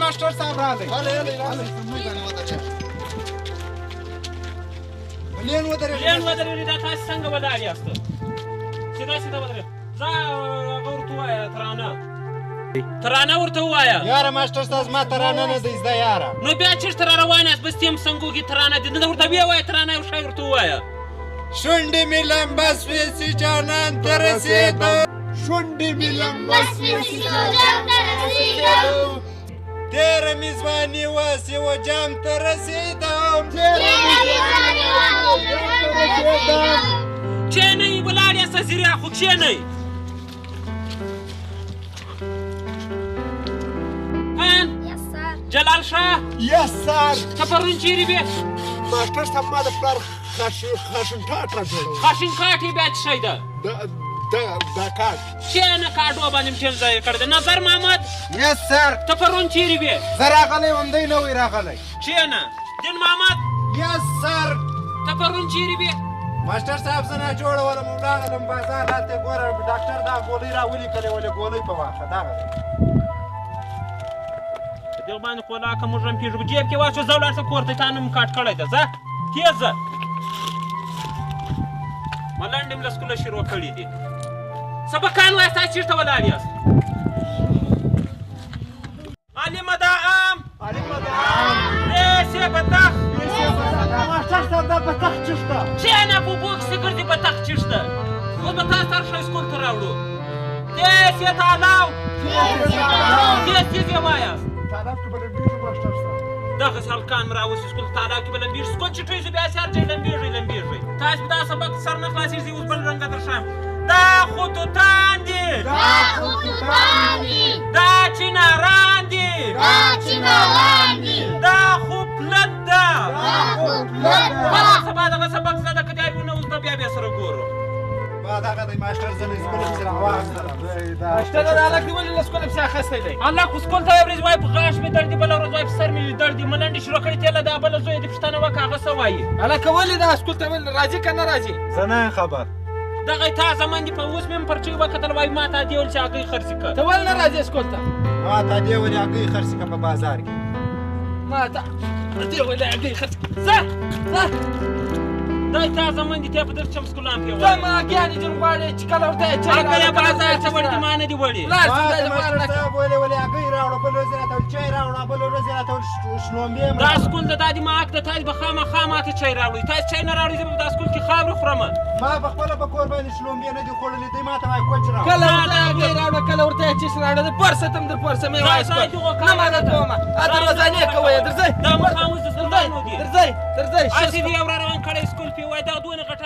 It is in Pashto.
ماسټر صاحب راغی. لین ودرېږئ. دا تاسې څنګه ولاړ یاست؟ سیده سیده ودرېږئ. ځه هغه ورته ووایه، ترانه ترانه ورته ووایه. یاره ماسټر صاحب زما ترانه نه دی زده یاره. نو بیا چېرته را روان یاست؟ بس تیم سنګو کې ترانه دي. نه ورته ویې وایه، ترانه یو شی ورته ووایه. شونډې مې لمبه سوې چې جانان ته رسېدم، شونډې مې لمبه سوې چې جانان ته رسېدم، تېره مې ځواني وه چې و جام ته رسېدم، تېره مې ځواني وه چې و جام ته رسېدم. کښېنئ، ولاړ یاست زیریا، خو کښېنئ. جلال شاه. یس سر. ته پرون چېرې وې؟ ماسټر صاحب ما د پلار خاشنکاټ را جوړوه. خاشنکاټ یې بیا څه شی ده؟ دا کارت. کښېنه، کاډو باندې مې ټیم ضایع کړی دی. نظر محمد. یس سر. ته پرون چېرې وې؟ زه راغلی وم، دی نه وی راغلی. کښېنه. دین محمد. یس سر. ته پرون چېرې وې؟ ماسټر صاحب زه ناجوړه ولم، ولاړلم بازار، هلته ګوره ډاکټر دا ګولۍ را ولیکلې ولې ګولۍ په واخه دغه دی. دغه باندې خو لا که موږ هم پېږو په جیب کې واچوه. ځه ولاړ شه کور ته، تا نوم کاټ کړی ده. ځه تېز ځه. ملنډې مې له سکوله شروع کړي دي. سبقان وایاست، تاسې چېرته ولاړ یاست؟ علي مدا عام. علي مدا عام. ریسې بتخ. ماسټر صاحب دا بتخ چېرته؟ کښېنه، په اوبو کښې ګرځي بتخ چېرته؟ اوس به تاسو هر شی سکول ته راوړو. تېز یې تالاو. تېز تېز یې وایاست. تالاب کې به لمبېږي ماسټر صاحب. دغسې هلکان مې راوستي سکول ته، تالاب کې به لمبېږي. سکول چټۍ شو، بیا هسې هر ځای لمبېږي لمبېږي. تاسې به دا سبق سر نه خلاصېږي. اوس بل رنګه در ښایم. دا خو توتان دي، دا خو توتان دي، دا چناران دي، دا چناران دي، دا خو پلت ده، دا خو پلت ده. سبا دغه سبق زده که دی ونه اوس بیا بیا سره ګورو. ما دغه دی ماسټر زه له سکوله پسې راواخیستلم. ماسټر دا هلک دې ولې له سکوله پسې اخیستی دی؟ هلک خو سکول ته یوه ورځ وایي په غاښ مې درد دي، بله ورځ وایي په سر مې درد دي. ملنډې شروع کړې تېله دا بله زوی دې پوښتنه وکړه هغه څه وایي. هلکه ولې دا سکول ته ولې راځي که نه راځي؟ زه نه یم خبر. دغه تازه من دې په اوس مې هم پرچۍ وکتل، وایي ما ته دې ول چې هګۍ خرڅې کړه. ته ولې نه راځې سکول ته؟ ما ته دې ولې هګۍ خرڅې کړه په بازار کې. ما ته دې ولې هګۍ خرڅې کړه. ځه ځه. دا تازه من دې ته په درس چم سکولان پې ته وایي. ما هګیانې جن غواړې چې کله ورته یې چای هګۍ راوړه، کله بازار ورته ته یې وړي چای دي، ما نه دي وړي. لاړ شه ما خدای ته دې مال ماسټر راکړه. صاحب ویلې ولې هګۍ راوړه، بله ورځ یې راته ویل چای راوړه، بله ورځ یې راته ویل شلومبې هم دا راوړه. سکول د دا دې ما حق ده، تاسې به خامخا ما ته چای راوړئ. تاسې چای نه راوړئ زه به په دا سکول کې خاورې خورم. ما په خپله په کور باندې شلومبې نه دي خوړلې، دی ما ته وایي کوچ راوړه. کله ورته هګۍ راوړه، کله ورته یې چیش راوړه، د پرسه ته هم در پرسه مې وایي ځای سکول. دغه نه ما نه کومه. دروازانې کوئ، درځئ. دا مخامخ د سکولانو دي. درځئ درځئ. هسې دې یو را روان کړی سکول پې وایي دا دونه غټ